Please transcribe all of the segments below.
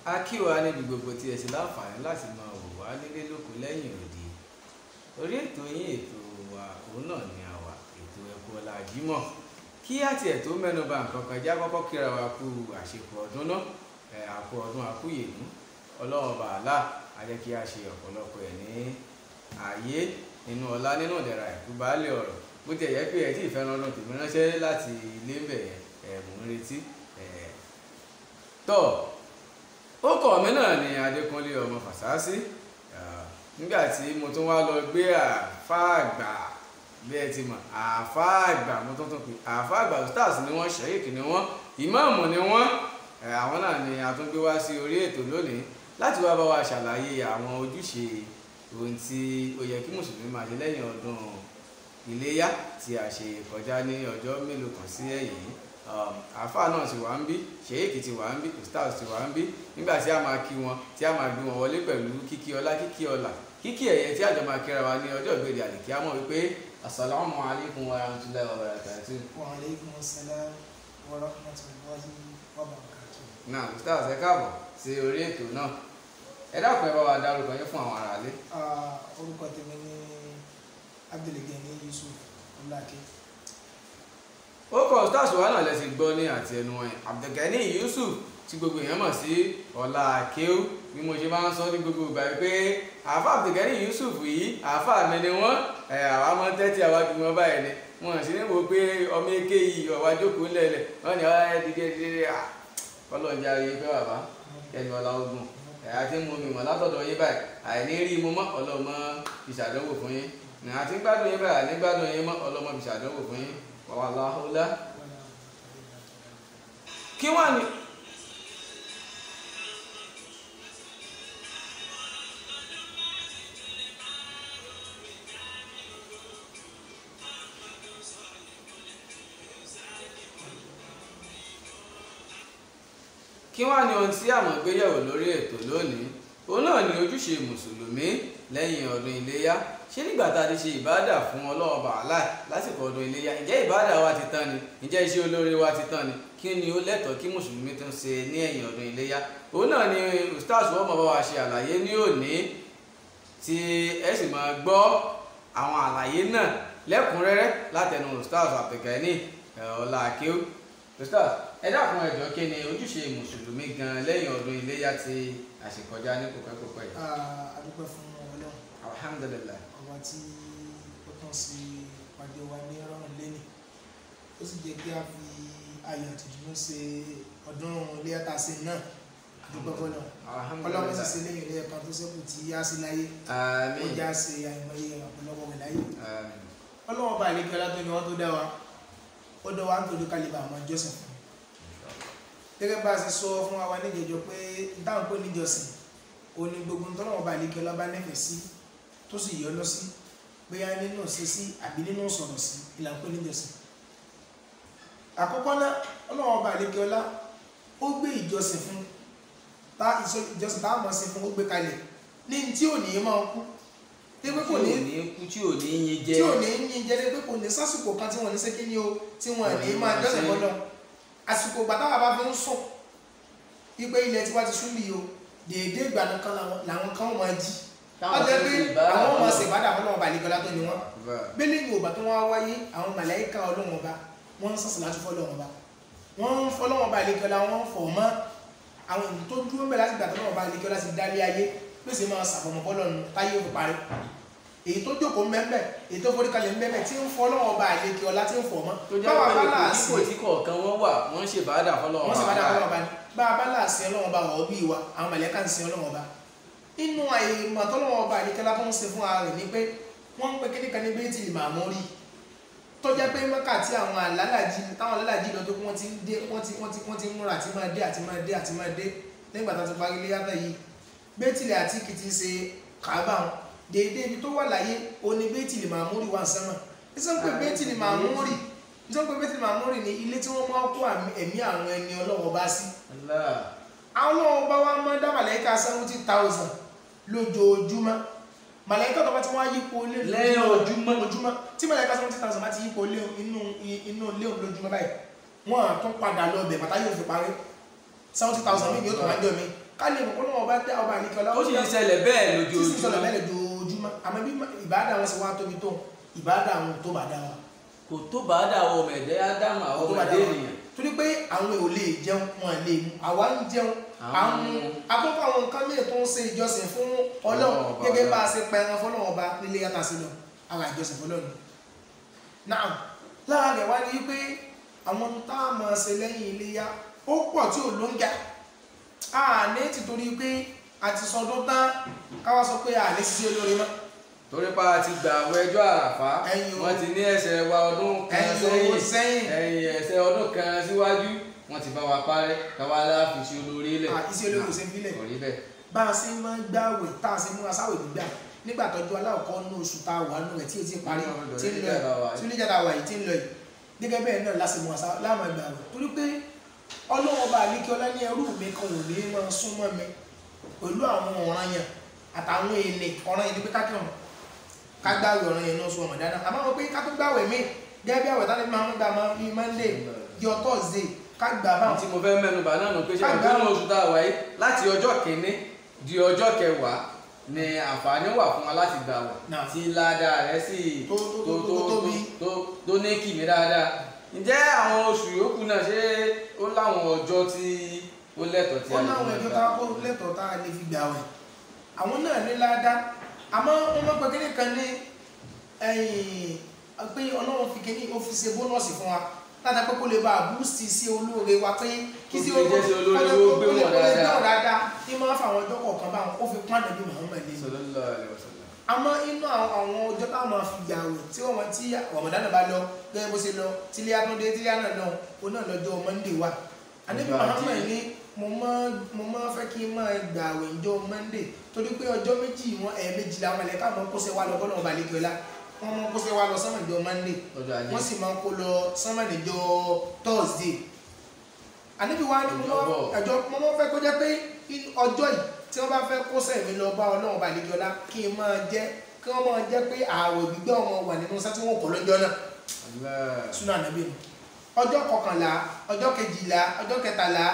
A kí wa níbi gbogbo tí ẹ ṣe láǹfààní láti máa wò wá nílé lóko lẹ́yìn òdì. Orí ètò yín ètò wa òun náà ni àwa ètò Ẹkú Ọlá Jímọ̀. Kí á tiẹ̀ tó mẹ́nuba nǹkan kan já kọ́kọ́ kíra wa kú àṣepọ̀ ọdún náà, àkú ọdún àkúyèdún. Ọlọ́run bàálà á jẹ́ kí a ṣe ọ̀pọ̀lọpọ̀ ẹ̀ ní ayé nínú ọlá nínú ìdẹ̀ra ẹ̀kú baálé ọ̀rọ̀. Bó tiẹ̀ jẹ́ pé ẹ tí ì fẹ́ràn ọdún tèmi ránṣẹ́ láti ilé ń bẹ̀ yẹn, mò ń retí. Tọ́ ó kọ̀ mí náà ni Adékúnlé ọmọ Fàsásí. Nígbà tí mo tún wá lọ gbé àáfàá àgbà, bí ẹ ti mọ̀, àáfàá àgbà mo tún tún pè àáfàá àgbà stars ni wọ́n, sheik ni wọ́n, ìmáàmù ni wọ́n. Àwọn náà ni a tún gbé wá sí orí ètò lónìí láti wá bá wa ṣàlàyé àwọn ojúṣe ohun tí ó yẹ kí mùsùlùmí máa ṣe lẹ́yìn ọdún Iléyá tí a ṣe kọjá ní ọjọ́ mélòó kan sí ẹ̀yìn. Àáfàá náà ti wà ń bí, sheik ti wà ń bí, stars ti wà ń bí. Nígbà tí a máa kí wọn, tí a máa gbé wọn wọlé pẹ̀lú kíkí ọlá, kíkí ọlà, kíkí ẹ̀yẹ tí àjọ máa kíra wa ní ọjọ́ ìgbéde àlìkíámọ̀ wípé asalaamu alaykum wa rahmatulahi wa barakatuh. Wa aleykum salaam wa rahmatulahi wa barakatuh. Náà stars, ẹ káàbọ̀ sí orí ètò náà. Ẹ dákun, ẹ bá wa dárúkọ yín fún àwọn aráalé. Orúkọ tèmi ní Abdulgani Yusuf Ọláké. Ó kọ stars wa náà lẹ ti gbọ́ ní àti ẹnu wọn, Abdulgani Yusuf tí gbogbo èèyàn mọ̀ sí Ọlá Akéwú. Bí mo ṣe máa ń sọ ní gbogbo ìgbà pé àáfà Abdulgani Yusuf yìí àáfà mi ni wọ́n. Àwa máa ń tẹ́tí àwa ju wọn báyìí ni wọn sì ní wo pé ọmọ eke yìí ọ̀wá jókòó lẹ̀lẹ̀ wọ́n ní ọ̀rẹ́ dídé dídé ọlọ́njà yìí pé bàbá kẹ́mi ọlá ogun àti mú mi mọ̀ látọ̀dọ̀ yín báyìí, àìní rí mu mọ́ ọlọ́mọ ìṣàdánwò fún yín, àti gbádùn yín báyìí, àní gbádùn yín mọ́ ọlọ́mọ ìṣàdánwò fún yín. Wàhálà kí wọ́n ní. Kí wá ní ohun tí a máa gbéyẹ̀wò lórí ètò lónìí? Òun náà ni ojúṣe mùsùlùmí lẹ́yìn ọdún Iléyá. Ṣé nígbà tá a ti ṣe ìbádà fún Ọlọ́run bàálà lásìkò ọdún Iléyá, ǹjẹ́ ìbádà wa ti tán ni? Ǹjẹ́ iṣẹ́ olóore wa ti tán ni? Kí ni ó lẹ́tọ̀ọ́ kí mùsùlùmí tún ṣe ní ẹ̀yìn ọdún Iléyá? Òun náà ni ustaz wọ́n máa bá wa ṣe àlàyé ní òní, tí ẹ sì máa gbọ́ àwọn àlàyé náà lẹ́kùnrẹ́rẹ́ látẹnu ustaz Abdulgani Ọlá Akéwú. Ustaz, ẹ dákun, ẹ jọ̀ọ́, kí ni ojúṣe mùsùlùmí gan lẹ́yìn ọdún Iléyá tí a ṣe kọjá ní kòpẹ́kòpẹ́ yìí? A dúpẹ́ fún Ọlọ́run. Alhamdulillah. Ọba tí ó tán sí pàdé wa ní rọrùn lẹ́nì, ó sì jẹ́ kí a fi ayọ̀ àti ìdùnnú ṣe ọdún Iléyá tá a ṣe náà. A dúpẹ́ fọ́lọ́run. Ọlọ́run sì ṣe lẹ́yìn Iléyá kan tó ṣẹ́kù tí a ṣe láyé. Àmín. Ó já ṣe àìmọye ọ̀pọ̀lọpọ̀ rẹ̀ láyé. Àmín. Ọlọ́run ọba àlejò ọlá tó ní wọ́n tó dá wa, ó dá wa nítorí kálíbà àmọ́ jọ́sìn fún un. Gẹ́gẹ́ bá a ṣe sọ fún wa níjẹjọ pé dáhùn pé níjọsìn òní gbogbo tọ́lọ́run ọba àlejò ọlá bá nífẹ̀ẹ́ sí tó sì yọ́nú sí, bóyá nínú ṣe sí àbí nínú sọ̀rọ̀ sí, ìlànà pé níjọsìn. Àkọ́kọ́ náà, Ọlọ́run ọba àlejò ọlá ó gbé ìjọsìn fún tá ìjọsìn tá a mọ̀ sí fún, ó gbé kalẹ̀ ní tí ò ní máa kú, tí pé kò ní kú, tí ò ní yín jẹ, tí ò ní yín jẹ, pé kò ní sásìkò kan tí wọ́n ní ṣe kí ni o, tí wọ́n ní máa jọ́sìn fọ́lọ́run. Àsìkò ìgbà táwa bá fi ń sùn wípé ilẹ̀ tiwa ti sún bí o, dèédé ìgbà kan làwọn kan máa jí, wọ́n jẹ́ pé àwọn máa ṣe ìbádà fọ́lọ́run ọba àlejò látọ̀ ni wọ́n. Bẹ́lẹ̀ Yorùbá tó wọ́n wáyé, àwọn màláíkà Ọlọ́run ọba wọ́n ń sàṣàlátù fọ́lọ́run ọba, wọ́n ń fọ́lọ́run ọba àlejò la, wọ́n ń fọ̀ mọ́ àwọn ènìyàn tó dúró ń bẹ̀ láti gbà tọ́lọ́run ọba àlejò láti dálé ayé, pèsè máa ṣàfọ̀mọ́ fọ́lọ́run táyé òfin parí. Èyí tó jókòó mbẹ́mbẹ́, èyí tó forí kalẹ̀ mbẹ́mbẹ́, tí ń fọ́lọ́run ọba àlejò ọlá tí ń fọ̀ mọ́. Tó jẹ́ pé ipò tí kọ̀ọ̀kan wọ́n wà, wọ́n ń ṣèbádà fọ́lọ́run ọba. Wọ́n ṣèbádà fọ́lọ́run ọba ni. Bá a bá láàsìn Ọlọ́run ọba wọ̀ bí wa, àwọn màláíkà ń sin Ọlọ́run ọba. Nínú àìmọ̀ tọ́lọ́run ọba àlejò ọlá tó ń ṣe fún ara rẹ̀ ni pé wọ́n ń pe kíní kan ní Baitul Ma'muri, tó jẹ́ pé Mẹ́kà tí àwọn alálàájì, táwọn alálàájì lọ tó kí wọ́n ti ń dé, wọ́n ti ń múra àti máa dé àti máa dé àti máa dé nígbà tá a ti parí Iléyá tán yìí. Baitul Atiq ti ṣe Kaaba wọn, déédéé ibi tó wà láyé ó ní Baitul Ma'muri wà sánmà. Nísàn pé Baitul Ma'muri, nísàn pé Baitul Ma'muri ní ilé tí wọ́n máa kó ẹ̀mí àwọn ẹni Ọlọ́run bá sí. Àwọn Ọlọ́run bá wá máa dá màláíkà 70,000 lójoojúmọ́. Màláíkà tó bá ti wá yípo ilé lẹ́yìn ojúmọ́ ojúmọ́, tí màláíkà 70,000 bá ti yípo ilé inú ilé lójúmọ́ báyìí, wọ́n á tún padà lọ bẹ̀ bàtà yóò fi parí. 70,000 mi yóò tó wá jọ mi. Ká lè mọ̀ kó náà ọba dá ọba àlekẹ́ ọlá. Ó sì ń ṣẹlẹ̀ bẹ́ẹ̀ Tí sì ń ṣẹlẹ̀ lójoojúmọ́. bẹ́ẹ̀ lójoojúmọ́. Àmọ́ bí ìbáàdà wọn ṣe wá tóbi tó, ìbáàdà àwọn tó bá dá wa. Kò tó bá dà àwọn ọmọ ẹ̀dẹ́ Ádámù, àwọn Tó ọmọ bá dá ẹ̀dẹ́ wa. ènìyàn. Torí pé àwọn ò lè jẹun, wọn lè mu, àwa ń jẹun, à ń mu. Akókò àwọn nǹkan míì tó ń ṣe ìjọsìn fún Ọlọ́run gẹ́gẹ́ bá a ṣe pa ẹran fọlọ́run ọba nílé yàtà sí lọ, ara ìjọsìn fọlọ́run. Náà lára rẹ̀ wá ní pé àwọn tá a máa ṣe lẹ́yìn iléyá ó pọ̀ tí ò ló ń gà. A ní títorí pé a ti sọdún tán káwá sọ pé a lè ṣiṣẹ́ olóore mọ́. Torí pa ti gbà àwọn ẹjọ́ Àràfá, wọ́n ti ní ẹsẹ̀ wa ọdún kan sẹ́yìn, ẹ̀yìn ẹsẹ̀ ọdún kan síwájú, wọ́n ti bá wa parẹ́ káwá láàfin ṣe olóore lẹ̀. Iṣẹ́ olóore ò ṣe ń filẹ̀. Kò rí bẹ́ẹ̀. Bá a ṣe máa ń gbàwẹ̀ tá a ṣe múra sáwẹ̀ gbígbà nígbà tọ́jú aláwọ̀kọ́ nínú oṣù tá a wà nù rẹ̀ tí etí parí tí ń lọ tí ó lè jáde àwà yìí tí ń lọ yìí gẹ́gẹ́ bẹ́ẹ̀ náà láti múra sáwẹ̀ láàmú gbàwẹ̀. Torí pé Ọlọ́run ọba àlékí ọlá ní ẹrú mi kan ò ní máa súnmọ́ mi pẹ̀lú àwọn ọ̀ranyàn àtàwọn èlé. Ọ̀ranyàn ni pé ká kírun, ká gbàwẹ̀ ọ̀ranyàn náà sún ọmọ dáadáa. Àmọ́ wọn pé ká tó gbàwẹ̀ mí gẹ́gẹ́ bí àwẹ̀ tánìí máa ń gbà máa bí Monday di Thursday ká gbà báwọn. Tí mo fẹ́ mẹ́nu bà náà nù pé ṣé ọdún oṣù tá a wáyé láti ọjọ́ kìíní di ọjọ́ kẹwàá ni àǹfààní wà fún wa láti gbàwẹ̀ tí ládàá rẹ̀ sì tó ní kìmí dáadáa. Ǹjẹ́ àwọn oṣù yòókù náà ṣé ó láwọn ọjọ́ tí ó lẹ́tọ̀ọ́ tí a lè fi gbà? Ó láwọn ọjọ́ tá a lẹ́tọ̀ọ́ tá a lè fi gbàwẹ̀, àwọn náà ní ládàá. Àmọ́ wọ́n máa ń pe kíní kan ní pé Ọlọ́run fi kíní ó fi ṣe bónọ́ọ̀sì fún wa láti pé kó lè bá a búùsì sí olóore wa pé kí sí olóore ó gbé wọn dáadáa ní máa ń fa àwọn ọjọ́ kọ̀ọ̀kan báwọn ó fi pọ́n àdàbí Muhammad lé. Àmọ́ inú àwọn ọjọ́ táwọn máa fi gbààwẹ̀ tí wọ́n tí Ramadan bá lọ gẹ́gẹ́ bó ṣe lọ tílé àtúndé tílé àná lọ òun náà lọ́jọ́ Monday wà. Ànábì Muhammad ní mo máa fẹ́ kí n máa gbààwẹ̀ ńjọ́ Monday torí pé ọjọ́ méjì wọn ẹ̀ẹ̀mejì làwọn ẹ̀lẹ́ká máa ń kó ṣe wá lọ bọ́lá ọba àlejò ọlá. Wọ́n máa ń kó ṣe wá lọ sánmà níjọ́ Monday, wọ́n sì máa ń kó lọ sánmà níjọ́ Thursday. Ànábì wa ní mo máa fẹ́ kó jẹ́ pé ọjọ́ yìí tí wọ́n bá fẹ́ kó sẹ̀mí lọ bá Ọlọ́run ọba àlejò ọlá kí n máa jẹ́ kí wọ́n máa jẹ́ pé ààwẹ̀ gbígbẹ́ ọmọ wà nínú sá tí wọ́n kọ́ lọ́jọ́ náà. Súnà Ànábì nù. Ọjọ́ kọkànlá, ọjọ́ kejìlá, ọjọ́ kẹtàlá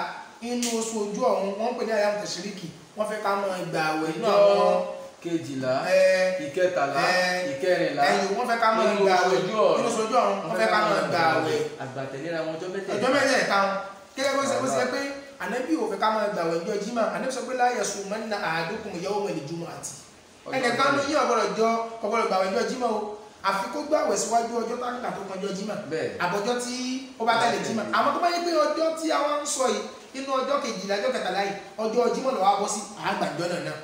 inú oṣù ojú ọ̀run wọ́n ń pè ní àyàmù tẹ̀síríkì, wọ́n fẹ́ ká máa gbà àwẹ̀ inú àwọn kejìlá, ìkẹtàlá, ìkẹrìnlá, wọ́n fẹ́ ká máa gbà àwẹ̀ inú oṣù ojú ọ̀run, wọ́n fẹ́ ká máa gbà àwẹ̀ àgbàtẹ̀léra wọn ọjọ́ mẹ́tẹ̀ẹ̀ta. Ọjọ́ mẹ́tẹ̀ẹ̀ta wọn gẹ́gẹ́ bó ṣe pé Ànábì ò fẹ́ ká máa gbà àwẹ̀ ọjọ́ Jímọ̀. Ànábì sọ pé la yasumanna ahadukum yawmal jumu'ati, ẹnìkan ló yín ọ̀gbọ́dọ̀ gbà àwẹ̀ ọjọ́ Jímọ̀ o, àfi kó gbàwẹ̀ síwájú ọjọ́ tákìlà tó kan ọjọ́ Jímọ̀ àbọ̀jọ́ tí ó bá tẹ̀lé Jímọ̀. Àmọ́ tó bá yẹ pé ọjọ́ tí a wá ń sọ yìí inú ọjọ́ kejìlá ọjọ́ kẹtàlá yìí ọjọ́ Jímọ̀ ló wá bọ́ sí àgbàjọ náà.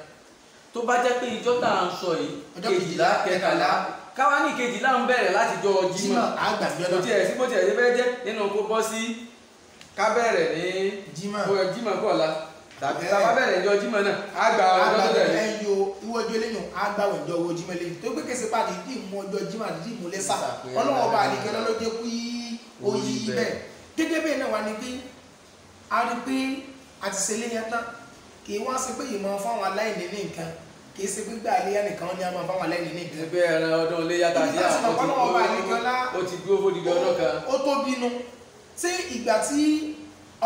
Tó bá jẹ́ pé ìjọ tá à ń sọ yìí kejìlá kẹtàlá káwá ní kejìlá ń bẹ̀rẹ̀ láti jọ Jímọ̀ àgbàjọ kò náà. tiẹ̀ sí bó tiẹ̀ ṣe fẹ́ jẹ́ nínú kó bọ́ sí ká bẹ̀rẹ̀ ní Jímọ̀ kọ̀la tàbí tá a bá bẹ̀rẹ̀ ìjọ Jímọ̀ náà á gba ọjọ́ tó tẹ̀lé. Ẹyọ ìwọ́jọ́ eléyìn á gbà wẹ̀ ìjọ owó Jímọ̀ lẹ́yìn tó gbé kẹsì pàdé ìdí ìmú ọjọ́ Jímọ̀ àti ìmú lẹ́sà Ọlọ́run ọba àlekẹ́ lọ́lọ́jẹ́ kú oyí bẹ́ẹ̀. Gẹ́gẹ́ bẹ́ẹ̀ náà wà ní pé a rí pé a ti ṣe léyìn tán, kì í wá sí pé ìmọ̀ fáwọn aláìní ní nǹkan, kì í ṣe gbígbà iléyà nìkan ni a máa fáwọn aláìní ní nǹkan. Ẹgbẹ́ ẹran ọdún iléyà tàbí àwọn ó ti dúró fódìdí ọdún kan. Ó tó bínú. Ṣé ìgbà tí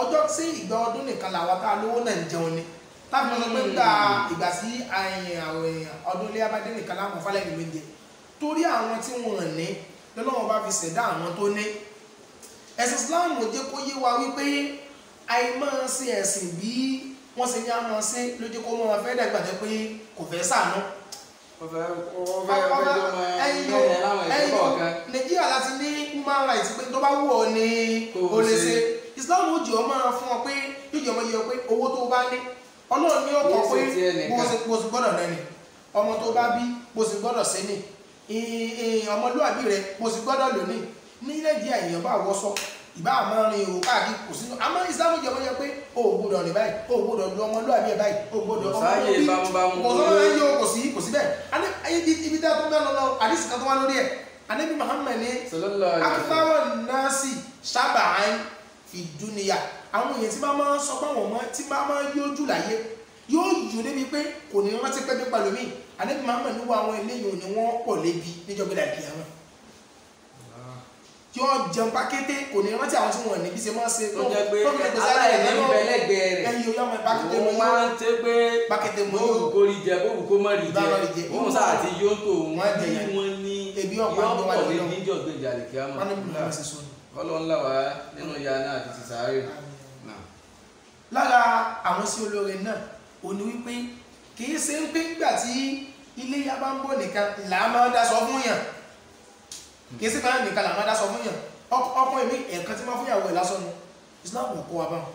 ọjọ́ sí ìgbà ọdún nìkan làwọn tá a lówó náà ń jẹun ni táwọn ọmọ pé gba ìgbà sí ọdún iléyà bá dé nìkan láwọn fáláìní ló ń jẹ, torí àwọn tí wọn ní lọ́lọ́wọ́ bá fi ṣẹ̀dá àwọn tó ní. Ẹ̀sìn Islam jẹ́ kó yé wa wípé àìmọ́ ṣe ẹ̀sìn bí wọ́n ṣe ní a máa ṣe ló jẹ́ kó máa fẹ́ dàgbà jẹ́ pé kò fẹ́ ṣàánú. Nàìjíríà láti ní human rights pé tó bá wù ọ́ ni o lè ṣe. Islam ó jẹ́ ọ máa fún ọ pé yóò jẹ́ ọmọ yẹ ọ pé owó tó bá ní Ọlọ́run ní ọkọ̀ pé bó ṣe gbọ́dọ̀ náà ni ọmọ tó bá bí bó ṣe gbọ́dọ̀ ṣe ní ọmọlúwàbí rẹ bó ṣe gbọ́dọ̀ lò ní ní Nàìjíríà èèyàn bá wọ́sọ ìbá àmọ́ rin òwò káàkiri kò sínú. Àmọ́ Islam jẹ́ ọmọ yẹ pé o ò gbọ́dọ̀ rìn báyìí, o ò gbọ́dọ̀ lu ọmọlúwàbí ẹ̀ báyìí, o ò gbọ́dọ̀ ọmọlúwàbí kò sọ́nà ẹ̀ yóò kò sí kò sí bẹ́ẹ̀. Ibi tí a tó mẹ́nu lọ àdìsí kan tó wá lórí ẹ̀ Ànábì Muhammad ní akitawọ nasi sábàán fi dúnìyà. Àwọn èèyàn tí bá máa ń sọ pé àwọn ọmọ tí bá máa ń yójú láyé yóò yù débi pé kò ní rántí pé bí pẹ̀lú mi. Ànábì Muhammad ní wọ àwọn eléyìí ni wọ́n pọ̀ lébi níjọba ìdàkìyàmọ́. Yóò jẹun pákété, kò ní rántí àwọn tí wọn ní bí ṣe máa ṣe. Tó jẹ́ pé aláìní ń bẹ lẹ́gbẹ̀ẹ́ rẹ̀. Ẹyin oyún ọmọ pákété òun mo máa ń tẹ́ pé pákété mo yó. Bóòwù kó rí jẹ, bóòwù kó má rí Bá má rí jẹ, jẹ. òun sáà ti yó tó òun. Wọ́n jẹ bí yẹn. wọ́n ní Ebi ọ̀pá yọ́ ń pọ̀ wájú lé Ọlọ́run. níjọ́ gbèjà lè kí á mọ̀. Wọn ní bí wọn ṣe sọ ni. Kọ́lọ́ ńlá wa nínú ya náà àti ti sàárè. Náà. Lára àwọn sí olóore náà ò ní wípé kì í ṣe ń pé ńgbà tí iléyá bá ń bọ̀ nìkan là á máa dáṣọ fún yàn, kì í ṣe pé nìkan là á máa dáṣọ fún yàn. Ọkùnrin mi ẹ̀ẹ̀kan tí máa fún ìyàwó ẹ̀ lásán nu Islam kò kọ́ wa báwọn.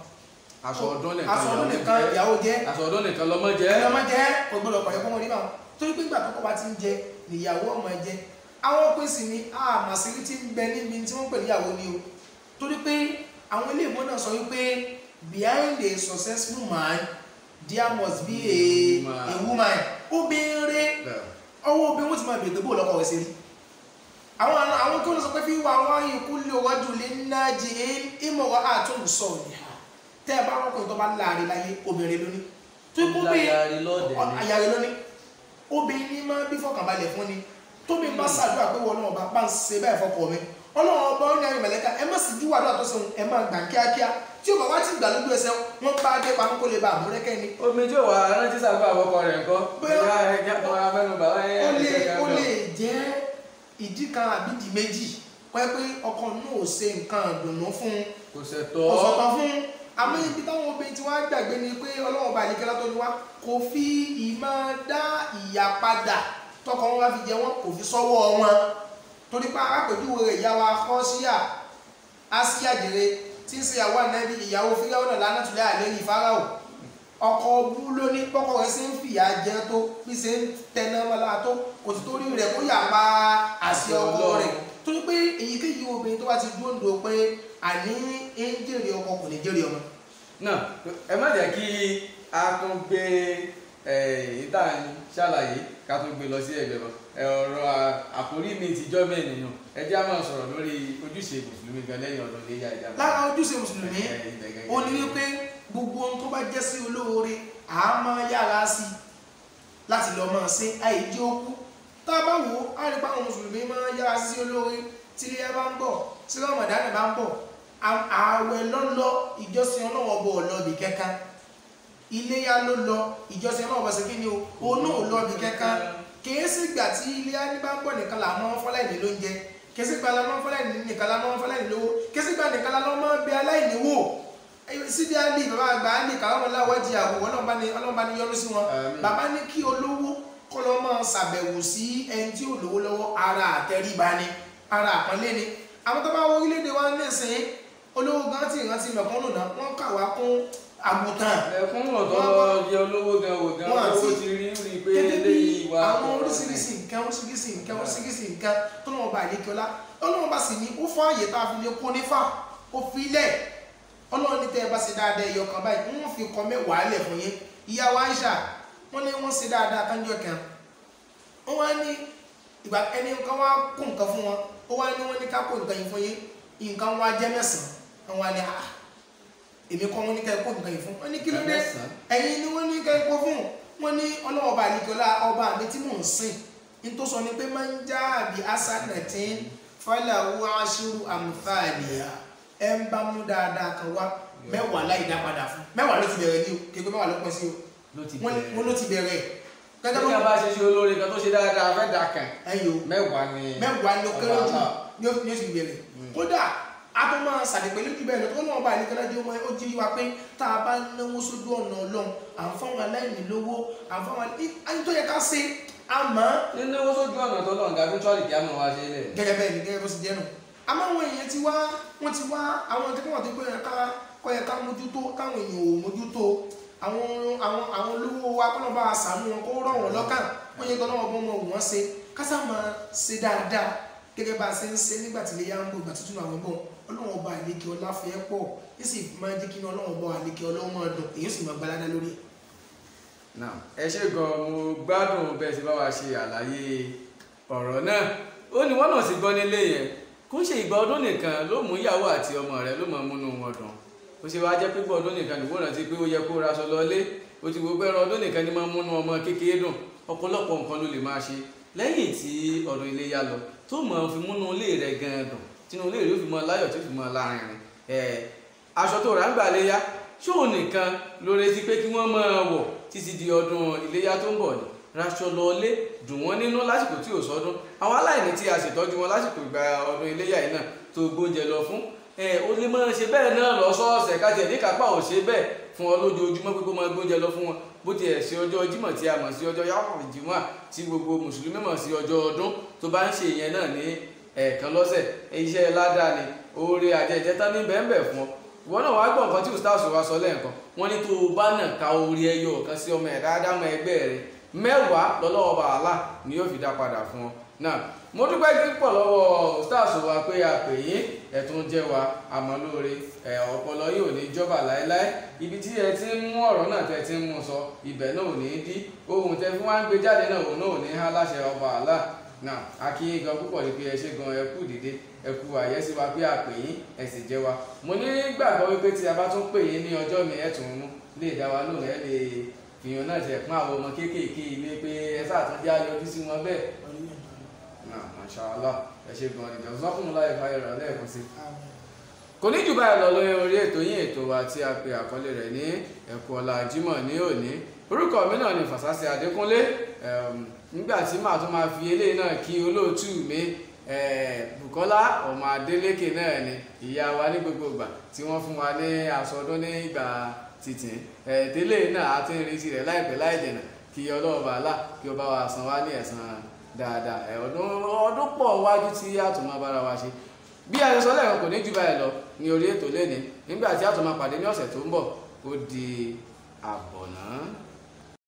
Aṣọ ọdún nìkan aṣọ ọdún ìyàwó nìkan jẹ. ìyàwó jẹ. Aṣọ ọdún nìkan lọmọ jẹ. Ọmọ jẹ kò gbọdọ̀ pàyẹ kọ́mọ rí báwọn, torí pé ìgbà tọkọ bá ti ń jẹ níyàwó ọmọ jẹ. Àwọn ọkùnrin sì ni àmàṣírí tí ń bẹ níbi tí wọ́n ń pè níyàwó ni o, torí pé àwọn ilé ìbọn náà sọ wípé behind a successful man there must be a woman. Obìnrin ọwọ́ obìnrin wọ́n ti máa bèèrè bó lọ́kọ rẹ̀ ṣe rí. Àwọn kí wọ́n sọ pé fi wà wọ́n ikú lè rọ́jò lè ná jì ìmọ̀ràn àtúnṣọ nìyà tẹ́ ẹ bá rọ́kùnrin tó bá láàrin láyé, obìnrin lóní tó kó bí Láyàrí lọ́ọ̀dẹ̀ ni. Ayàrí lóní. Obìnrin ní máa bí fọkànbalẹ̀ fún ni. Tóbi bá ṣàdúrà pé wọ́n náà bá ń ṣe báyìí fọkọ mi, Ọlọ́run ọba ó ní àwọn ìmọ̀lẹ́ka ẹ má sì jú wàdúrà tó ṣeun, ẹ má gbà kíákíá. Tí ò bá wá ti gbà lójú ẹsẹ̀, wọ́n bá dé pamọ́ kó lè bá àmúrẹ́kẹ́ ni. Omi tí ò wà rántí sàgbà àwọkọ rẹ̀ ńkọ́? Bóyá- Ẹ̀yà ẹ̀jẹ̀ kan ara mẹ́nu bà ẹ̀ ó lè ẹ̀jẹ̀ kan ó lọ. lè jẹ́ ìdí kan àbí ìdí méjì kọ́ ẹ pé ọkọ náà ò ṣe nǹkan ìdùnnú fún un, Kò ṣẹ̀tọ́. kò sọ̀tọ̀ fún un. Àmọ́ ibi táwọn obìnrin tí wọ́n á gbàgbé ni pé Ọlọ́run ọba àlekẹ́lá tó ní wá kò fi ìmọ̀ dá ìyà padà tọkọ wọn bá fi jẹ wọn, kò fi sọ́wọ́ wọn, torí pé arápèjúwe rẹ̀ ìyá wa kọ́síà Ásíà jèrè tí ń ṣe ìyàwó ànábì, ìyàwó Fíráúnà náà lánàtúlẹ̀ àlérí Fáráò. Ọkọ bú lóní pọ́kọ rẹ̀ ṣe ń fìyà jẹ tó bí ṣe ń tẹná mọ́lá tó, kò sì torí rẹ̀ kó yà pa àṣẹ ọkọ rẹ̀, torí pé èyíkéyìí obìnrin tó bá ti dúró pé àní ń jèrè ọkọ kò ní jèrè ọmọ. Náà ẹ má jẹ́ kí a tún gbé ìta ṣàlàyé ká tún gbé lọ sí ẹgbẹ́ lọ. Ọ̀rọ̀ àkórí mi ti jọ́ mẹ́rin nù. Ẹ jẹ́ á máa sọ̀rọ̀ lórí ojúṣe mùsùlùmí gan lẹ́yìn ọdún iléyá ìjà. Lára ojúṣe mùsùlùmí ó ní wípé gbogbo ohun tó bá jẹ́ sí olóore à á máa yára sí i láti lọ máa ṣe àìjẹ́ okú. Tá a bá wò ó, á rí pé àwọn mùsùlùmí máa yára sí sí olóore. Tí iléyá bá ń bọ̀, tí Ramadan bá ń bọ̀, ààwẹ̀ lọ́lọ́, ìjọsìn Ọlọ́run ọba ò lọ ibì kankan. Iléyá ló lọ, ìjọsìn Ọlọ́run ọba ṣe kí ni o, òun náà ò lọ ibì kankan. Kìí sì gbà tí iléyá ní bá ń bọ̀ nìkan là máa ń fọ́láìní lóúnjẹ, kìí sì gbà la máa ń fọ́láìní nìkan la máa ń fọ́láìní lówó, kìí sì gbà nìkan la máa ń bẹ aláìní wò. Síbi àlè bàbá àgbà àlè kàwọn láwájú àwọ̀ Ọlọ́run bá ní yọ́nú sí wọn. Àmín. Bàbá ní kí olówó kọ́ lọ́ máa ṣàbẹ̀wò sí ẹni tí ò lówó lọ́wọ́, ara àtẹríba ni, ara àpọ́nlé ni. Àwọn tó bá wọ orílẹ̀-èdè wa nísìnyí, olówó gan ti rántí mẹ̀kúnnù náà, wọ́n kà wá kún àgùntàn. Ẹkún ọ̀tọ̀ yẹ olówó gan wò gan Wọ́n àti- owó ti rí rí pé gẹ́gẹ́ bí eléyìí wà. àwọn oríṣiríṣi nǹkan oríṣiríṣi nǹkan oríṣiríṣi nǹkan tó lọ́wọ́ bá àlékè ọlá Ọlọ́run bá sì ní ó fún àyè tá a fi lè kó nífà ó fi lẹ̀. Ọlọ́run ní tẹ́ ẹ bá ṣe dáadáa ẹyọ kan báyìí, wọ́n fi kọ mẹ́wàá lẹ̀ fún yín. Ìyàwó Aisha wọ́n ní wọ́n ṣe dáadáa kánjọ́ kan, wọ́n wá ní ìgbà ẹni kan wá kó nǹkan fún wọn, ó wá ní wọ́n ní ká kó nǹkan yìí fún yín, nǹkan wá jẹ́ mẹ́sàn-án. Wọ́n wá ní ah, èmi kọ́ wọ́n ní ká kó nǹkan yìí fún. Wọ́n ní kí ló dé? Mẹ́sàn-án. Ẹ̀yin ni wọ́n ní ká kó fún. Wọ́n ní Ọlọ́wọ́ ọba àlekọ́lá ọba mi tí mò ń sìn ní tó sọ ni pé máa ń já àbí asanatin falahu ashiru amthaliha, ẹ ń bá mú dáadáa kan wá, mẹ́wàá láì dá padà fún. Mẹ́wàá ló ti bẹ̀rẹ̀ ní o, kékeré mẹ́wàá ló pín sí o. Ló ti wọ́n bẹ̀rẹ̀. ló ti bẹ̀rẹ̀ gẹ́gẹ́ Bí bó a bá ṣe ṣe olóore kan tó ṣe dáadáa fẹ́ dà kàn. ẹ̀yin o Mẹ́wàá ni. mẹ́wàá ló kéré jù Ọba ní oṣù bẹ̀rẹ̀. Kódà a tó máa ṣàdìpẹ́ lójú bẹ́ẹ̀ lọ tó náà bá àlekẹ́lá jẹ́ ọmọ ó jí wa pé tá a bá náwó sójú ọ̀nà Ọlọ́run, à ń fáwọn aláìní lówó, à ń fáwọn aláìní tó yẹ ká ṣe àmọ́ Nínú owó sójú ọ̀nà tó lọ́nà eventually kí á mọ̀ wá ṣe lẹ̀. gẹ́gẹ́ bẹ́ẹ̀ ni, gẹ́gẹ́ bó ṣe jẹ́ nù. Àmọ́ àwọn èèyàn ti wá, wọ́n ti wá àwọn tí wọ́n ti pé yẹn ká kọ́ yẹ ká mójútó káwọn èèyàn ò mójútó. Àwọn olówó wa kọ́ ló bá a ṣàánú wọn kó rọ̀ wọ́n lọ́kàn, wọ́n yẹ kọ́ lọ́wọ́ bọ́ wọn wọ́n ṣe kásá máa ṣe dáadáa gẹ́gẹ́ bá a ṣe ń ṣe nígbà tí iléyá ń bọ̀, ìgbà tuntun àwọn bọ̀. Ọlọ́run ọba àlekè ọlá fẹ́ pọ̀ yìí sì máa jẹ́ kí inú Ọlọ́run ọba àlekè ọlọ́run máa dùn, èyí sì máa gbalada lórí ẹ̀. Now, ẹ ṣé gan, mo gbádùn bẹ́ẹ̀ ṣe bá wa ṣe àlàyé ọ̀rọ̀ náà. Ó ní wọ́n náà sì gbọ́ nílé yẹn. Kó ṣe ìgbà ọdún nìkan ló mú ìyàwó àti ọmọ rẹ̀ ló mọ̀ múnú wọn dùn. Ó ṣe wá jẹ́ pé ìgbà ọdún nìkan nìwọ rántí pé ó yẹ kó raṣọ lọlé. Ó ti wo pé ẹran ọdún nìkan ni máa ń múnú ọmọ kékeré dùn. Ọ̀pọ̀lọpọ̀ nǹkan ló lè máa ṣe lẹ́yìn tí ọdún iléyá lọ. tó mọ̀ fi múnú ilé rẹ̀ gan-an dùn, tínú ilé rẹ̀ ó fi mọ́ láyọ̀, tí ó fi mọ́ lárinrin. Aṣọ tó rà ń gbà léyà, ṣé òun nìkan ló retí pé kí wọ́n máa wọ̀ títí di ọdún iléyà tó ń bọ̀ ni? Raṣọ lọlé, dùn wọ́n nínú lásìkò tí ò sọdún. Àwọn aláìní tí a ṣètọ́jú wọn lásìkò ìgbà ọdún iléyà yìí náà tó gbóúnjẹ lọ fún, ó lè máa ṣe bẹ́ẹ̀ náà lọ́sọ̀ọ̀sẹ̀, kájẹ níkápá ò ṣe bẹ́ẹ̀ fún ọ lójoojúmọ́ pé kó máa gbóúnjẹ lọ fún wọn. Bó tiẹ̀ ṣe ọjọ́ Jímọ̀ tí a mọ̀ sí ọjọ́ yàwó Jímọ̀ tí gbogbo mùsùlùmí mọ̀ sí ọjọ́ ọdún, tó bá ń ṣe ìyẹn náà ní ẹ̀ẹ̀kan lọ́sẹ̀, iṣẹ́ ládàá ni, oore àjẹjẹ tán ní bẹ́ẹ̀nbẹ́ẹ̀ fún ọ. Ìwọ náà wàá gbọ́ nǹkan tí ustaz wa sọ lẹ́ẹ̀kan, wọ́n ní tó o bá nà ka orí ẹyọ kan sí ọmọ ẹ̀dá ádámọ̀ ẹgbẹ́ rẹ 10 lọ́lọ́wọ́ bàálà ni yóò fi dá padà fún ọ. Náà mo dúpẹ́ púpọ̀ lọ́wọ́ ustaz wa pé a pè yín, ẹ tún jẹ́ wa àmọ́ lóore, ọpọlọ yìí ò ní jọba láéláé. Ibi tí ẹ ti ń mú ọ̀rọ̀ náà tẹ ti ń mú sọ, ibẹ̀ náà ò ní dí, ohun tẹ fún wa ń gbé jáde náà òun náà ò ní há láṣẹ ọba àlá. Náà a kí yín gan púpọ̀ ní pé ẹ ṣé gan, ẹ kú dìde, ẹ kú àyẹ́sí wa pé a pè yín, ẹ sì jẹ́ wa. Mo ní gbàgbọ́ wípé tí a bá tún pè yín ní ọjọ́ mi, ẹ tún mú lè dá wa lóhùn, ẹ lè fìyàn náà jẹ pọ́n àwọn ọmọ kéékèèké ilé pé ẹ sàtúndí ayọjú sí wọn bẹ́ẹ̀. Náà masha Allah, ẹ ṣé gan ni, jazakumullahu khairan lẹ́ẹ̀kan sí. Kò ní jù báyìí lọ lórí orí ètò yín ètò wa tí a pe àkọlé rẹ̀ ní Ẹ̀kú Ọlá Jímọ̀ ní òní. Orúkọ mi náà ni Fàsásí Adékúnlé. Nígbà tí màá tún máa fi eléyìí náà kí olóòtú mi Bùkọ́lá ọmọ Adélékè náà ni ìyá wa ní gbogbo ìgbà tí wọ́n fún wa ní aṣọ ọdún ní ìgbà tìtìn. Tẹ́lẹ̀ náà a ti ń retí rẹ̀ láìpẹ́ láì jìnà, kí Ọlọ́run bàálà kí ó bá wa san wá ní ẹ̀san dáadáa. Ọdún pọ̀ wájú tí a tún máa bára wa ṣe. Bí a ṣe sọ lẹ́ẹ̀kan, kò ní jù báyìí lọ ní orí ètò lẹ́ni. Nígbà tí a tún máa pàdé ní ọ̀sẹ̀ tó ń bọ̀, ó di àbọ̀ náà.